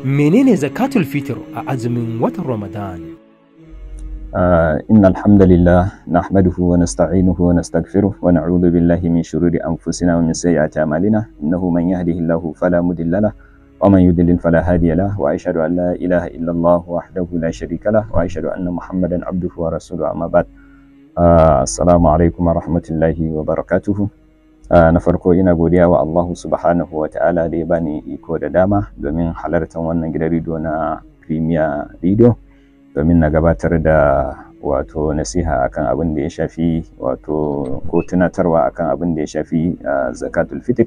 Menene zakatul fitr a azumin watan Ramadan? إن الحمد لله نحمده ونستعينه ونستغفره ونعوذ بالله من شرور أنفسنا ومن سيئات أعمالنا، إنه من يهده الله فلا مضل له ومن يضلل فلا هادي له، وأشهد أن لا إله إلا الله وحده لا شريك له، وأشهد أن محمدا عبده ورسوله، أما بعد. السلام عليكم ورحمة الله وبركاته. Na farko ina godiya wa Allah subhanahu wa ta'ala da ya bani iko da dama domin halartar wannan gidan rediyo na Premier Radio domin na gabatar da wato nasiha akan abin da ya shafi wato ko tunatarwa akan abin da ya shafi zakatul fitr.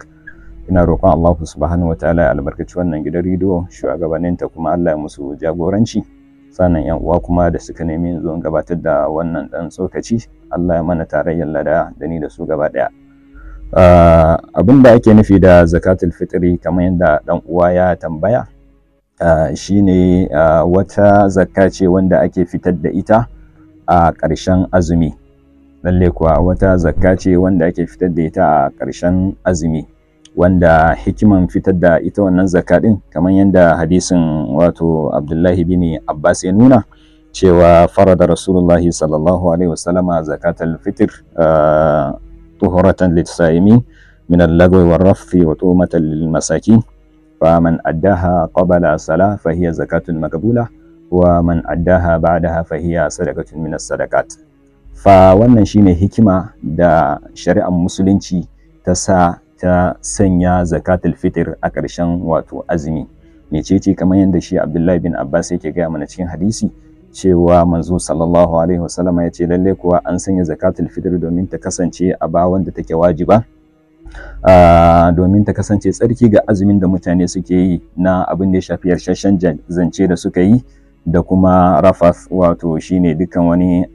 Ina roƙon Allah subhanahu wa ta'ala ya albarkaci wannan gidan rediyo, shugabanninta kuma Allah ya musu jagoranci, sannan yan uwa kuma da suka nemi in zo in gabatar da wannan dan tsokaci, Allah ya mana tarayyar lada da ni da su gaba ɗaya. Abin da ake nufi da zakatul fitri kamar yadda dan uwa ya tambaya, shine wata zakka ce wanda ake fitar da ita a ƙarshen azumi. Lalle kuwa wata zakka ce wanda ake fitar da ita a ƙarshen azumi, wanda hikiman fitar da ita wannan zakka din kamar yadda hadisin wato Abdullahi bin Abbas ya nuna cewa farada Rasulullahi sallallahu alaihi wasallama zakatul fitr tuhuratan lis-saimin min al-lagwi war-rafthi wa tu'matan lil-masakin, faman addaha qabla as-salah fa hiya zakatun maqbula wa man addaha ba'daha fa hiya sadaqatun min as-sadaqat. Fa wannan shine hikima da shari'ar musulunci ta sa ta sanya zakatul fitr a ƙarshen wato azumi. Mecece kamar yadda shi Abdullahi bin Abbas yake gaya mana cikin hadisi cewa manzo sallallahu alaihi wasallama ya ce lalle kuwa an sanya zakatul fitr domin ta kasance a ba wanda take wajiba, domin ta kasance tsarki ga azumin da mutane suke yi na abin da ya shafi yarshashen zance da suka yi da kuma rafath, wato shine dukkan wani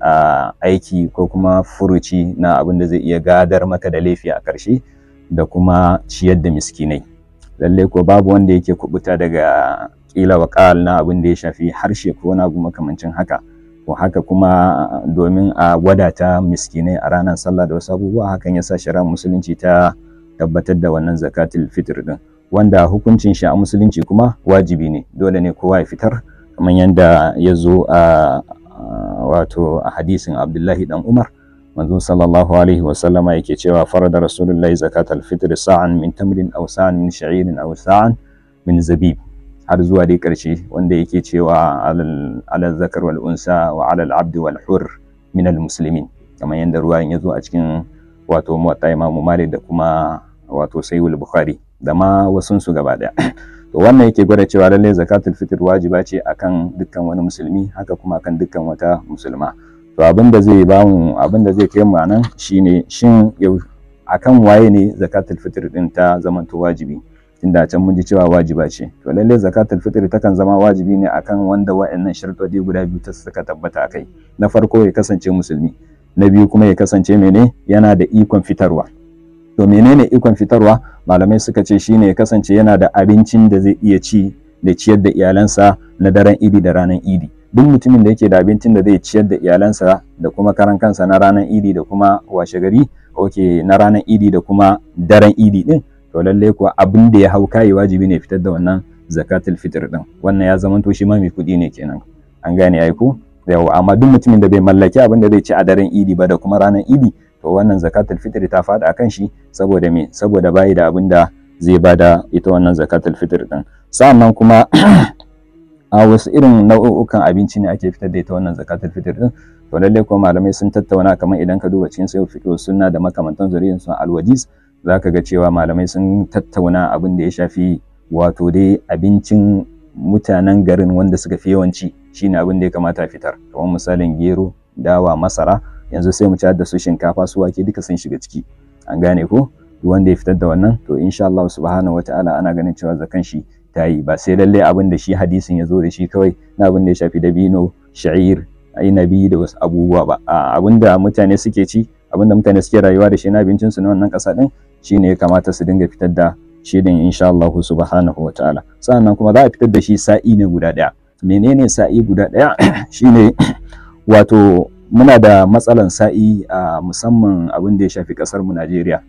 aiki ko kuma furuci na abin da zai iya gadar maka da laifi a ƙarshe, da kuma ciyar da miskinai. Lalle ko babu wanda yake kubuta daga kila wa qal na abin da ya shafi harshe ko wani abu makamancin haka, ko haka kuma domin a wadata miskinai a ranar sallah da wasu abubuwa. Hakan yasa shari'ar musulunci ta tabbatar da wannan zakatul fitr din, wanda hukuncin shi a musulunci kuma wajibi ne, dole ne kowa ya fitar kamar yadda ya zo a wato a hadisin Abdullahi dan Umar. Manzo sallallahu alaihi wa sallama yake cewa farada Rasulullahi zakatul fitr sa'an min tamrin aw sa'an min sha'irin aw sa'an min zabib, har zuwa dai karshe wanda yake cewa alal zakar wal unsa wa alal abd wal hur min al muslimin, kamar yadda ruwayan ya zo a cikin wato Muwatta Imam Malik da kuma wato Sahih Bukhari da ma wasun su gaba daya. To wannan yake gwada cewa lallai zakatul fitr wajiba ce akan dukkan wani musulmi, haka kuma akan dukkan wata musulma. To abin da zai bamu, abin da zai kai mu anan shine shin yau akan waye ne zakatul fitr din ta zamanto wajibi? Tunda can mun ji cewa wajiba ce. To lalle zakatul fitr takan zama wajibi ne akan wanda wa'annan sharuɗoɗi guda biyu ta suka tabbata akai. Na farko ya kasance musulmi, na biyu kuma ya kasance mene yana da ikon fitarwa. To menene ikon fitarwa? Malamai suka ce shine ya kasance yana da abincin da zai iya ci da ciyar da iyalansa na daren idi da ranar idi. Duk mutumin da yake da abincin da zai ciyar da iyalansa da kuma karan kansa na ranar idi da kuma washe gari, okay, na ranar idi da kuma daren idi din, to lalle kuwa abin da ya hau kai wajibi ne fitar da wannan zakatul fitr din. Wannan ya zamanto shi ma mai kuɗi ne kenan. An gane ai ko? Yawa, amma duk mutumin da bai mallaki abin da zai ci a daren idi ba da kuma ranar idi, to wannan zakatul fitr ta faɗi akan shi, saboda me? Saboda bai da abin da zai bada ita wannan zakatul fitr din. Sannan kuma a wasu irin nau'ukan abinci ne ake fitar da ita wannan zakatul fitr din? To lalle kuma malamai sun tattauna, kamar idan ka duba cikin sahih fiqh sunna da makamantan zuriyin sun alwajiz, zaka ga cewa malamai sun tattauna abin da ya shafi wato dai abincin mutanen garin wanda suka fi yawanci shine abin da ya kamata a fitar, kamar misalin gero, dawa, masara. Yanzu sai mu ci da su shinkafa, su wake duka sun shiga ciki. An gane ko? Duk wanda ya fitar da wannan, to insha Allah subhanahu wataala ana ganin cewa zakan shi ta yi, ba sai lalle abin da shi hadisin ya zo da shi kawai na abin da ya shafi dabino, sha'ir, inabi da wasu abubuwa ba. Abin da mutane suke ci, abin da mutane suke rayuwa da shi na abincin su na wannan ƙasa din shine ya kamata su dinga fitar da shi din insha Allah subhanahu wataala. Sannan kuma za a fitar da shi sa'i ne guda ɗaya. Menene sa'i guda ɗaya? Shine wato muna da matsalan sa'i a musamman abin da ya shafi ƙasar mu Najeriya,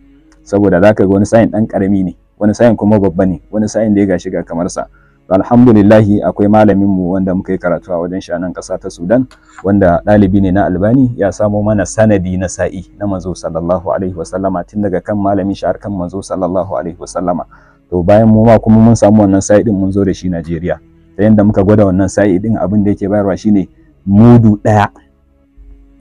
saboda zaka ga wani sa'in ɗan ƙarami ne, wani sa'in kuma babba ne, wani sa'in da ya gashi ga kamar sa. Alhamdulillahi, akwai malamin mu wanda muka yi karatu a wajen shi a nan ƙasa ta Sudan, wanda ɗalibi ne na Albani, ya samo mana sanadi na sa'i na manzo sallallahu alaihi wasallama, tun daga kan malamin shi har kan manzo sallallahu alaihi wasallama. To bayan mu ma kuma mun samu wannan sa'i din, mun zo da shi Najeriya. Ta yanda muka gwada wannan sa'i din, abin da yake bayarwa shine mudu ɗaya,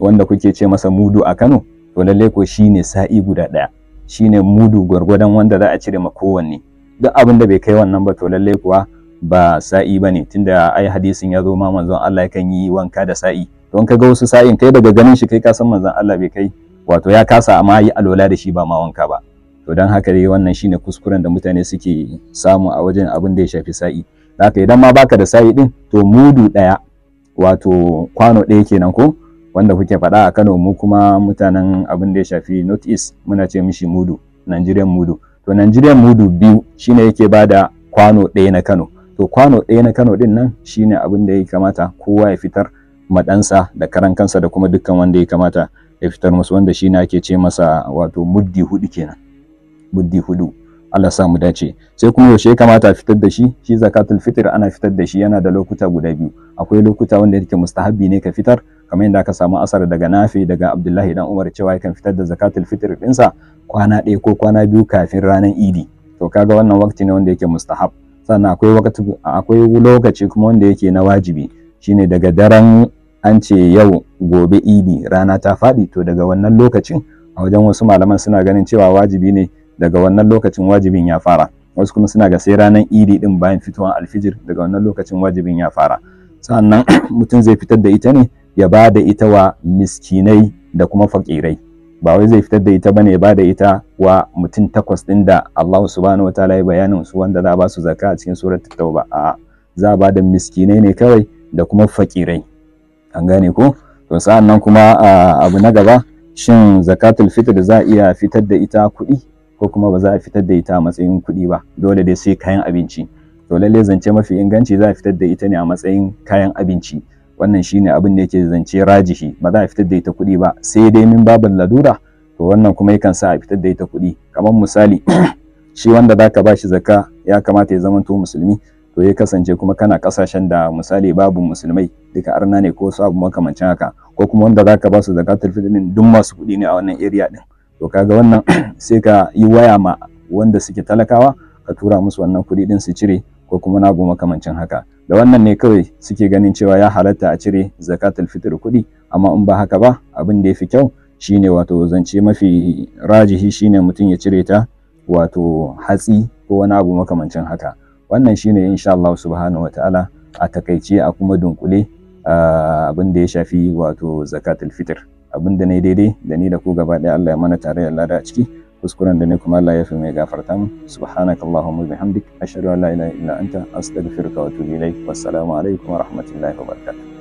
wanda kuke ce masa mudu a Kano. To lalle ko shine sa'i guda ɗaya, shine mudu gwargwadon wanda za a cire ma kowanne. Duk abin da bai kai wannan ba, to lalle kuwa ba sa'i bane, tunda ai hadisin ya zo ma manzon Allah yakan yi wanka da sa'i. Don ka ga wasu sa'in, kai daga ganin shi kai ka san manzon Allah bai kai, wato ya kasa amma yi alola da shi, ba ma wanka ba. To don haka dai wannan shine kuskuren da mutane suke samu a wajen abin da ya shafi sa'i. Haka idan ma baka da sa'i din, to mudu ɗaya, wato kwano ɗaya kenan ko, wanda kuke faɗa a Kano, mu kuma mutanen abin da ya shafi North East muna ce mishi mudu, Nigerian mudu. To Nigerian mudu 2 shine yake bada kwano ɗaya na Kano. To kwano ɗaya na Kano din nan shine abin da ya kamata kowa ya fitar ma ɗansa da karan kansa da kuma dukkan wanda ya kamata ya fitar musu, wanda shine ake ce masa wato muddi 4 kenan, muddi 4. Allah sa mu dace. Sai kuma yaushe ya kamata a fitar da shi? Shi zakatul fitr ana fitar da shi, yana da lokuta guda biyu. Akwai lokuta wanda yake mustahabbi ne ka fitar, kamar yadda aka samu asar daga Nafi, daga Abdullahi dan Umar, cewa yakan fitar da zakatul fitr ɗinsa kwana 1 ko kwana 2 kafin ranar Idi. To kaga wannan wakti ne wanda yake mustahab. Sannan akwai wakati, akwai lokaci kuma wanda yake na wajibi, shine daga daren an ce yau gobe Idi, rana ta faɗi, to daga wannan lokacin a wajen wasu malaman suna ganin cewa wajibi ne, daga wannan lokacin wajibin ya fara. Wasu kuma suna ga sai ranar Idi din bayan fitowar alfijir, daga wannan lokacin wajibin ya fara. Sannan mutum zai fitar da ita ne ya ba da ita wa miskinai da kuma fakirai. Ba wai zai fitar da ita bane ya ba da ita wa mutum 8 din da Allah subhanahu wataala ya bayanin su, wanda za a ba su zakka a cikin suratul Tauba. A'a, za a ba da miskinai ne kawai da kuma fakirai. An gane ko? To sa'annan kuma abu na gaba, shin zakatul fitr za a iya fitar da ita kuɗi, ko kuma ba za a fitar da ita a matsayin kuɗi ba, dole dai sai kayan abinci? To lalle zance mafi inganci, za a fitar da ita ne a matsayin kayan abinci. Wannan shine abin da yake zance rajihi. Ba za a fitar da ita kuɗi ba, sai dai min babin ladura. To wannan kuma yakan sa a fitar da ita kuɗi. Kamar misali, shi wanda zaka bashi zakka ya kamata ya zamanto musulmi. To ya kasance kuma kana kasashen da misali babu musulmai, duka arna ne ko wasu abu makamancin haka, ko kuma wanda zaka ba su zakatul fitr din duk masu kuɗi ne a wannan area din, to kaga wannan sai ka yi waya ma wanda suke talakawa, ka tura musu wannan kuɗi din su cire, ko kuma na abu makamancin haka. Da wannan ne kawai suke ganin cewa ya halatta a cire zakatul fitr kuɗi. Amma in ba haka ba, abin da ya fi kyau shine, wato zance mafi rajihi shine mutum ya cire ta wato hatsi ko wani abu makamancin haka. Wannan shine insha Allah subhanahu wataala a takaice a kuma dunkule abin da ya shafi wato zakatul fitr. Abin da ne daidai, da ni da ku gaba ɗaya, Allah ya mana tare da lada a ciki. Kuskuren da ne kuma Allah ya fi mai gafarta mu. Subhanakallahumma bihamdik, ashhadu an la ilaha illa anta, astaghfiruka wa atubu ilaik. Wassalamu alaikum wa rahmatullahi wa barakatuh.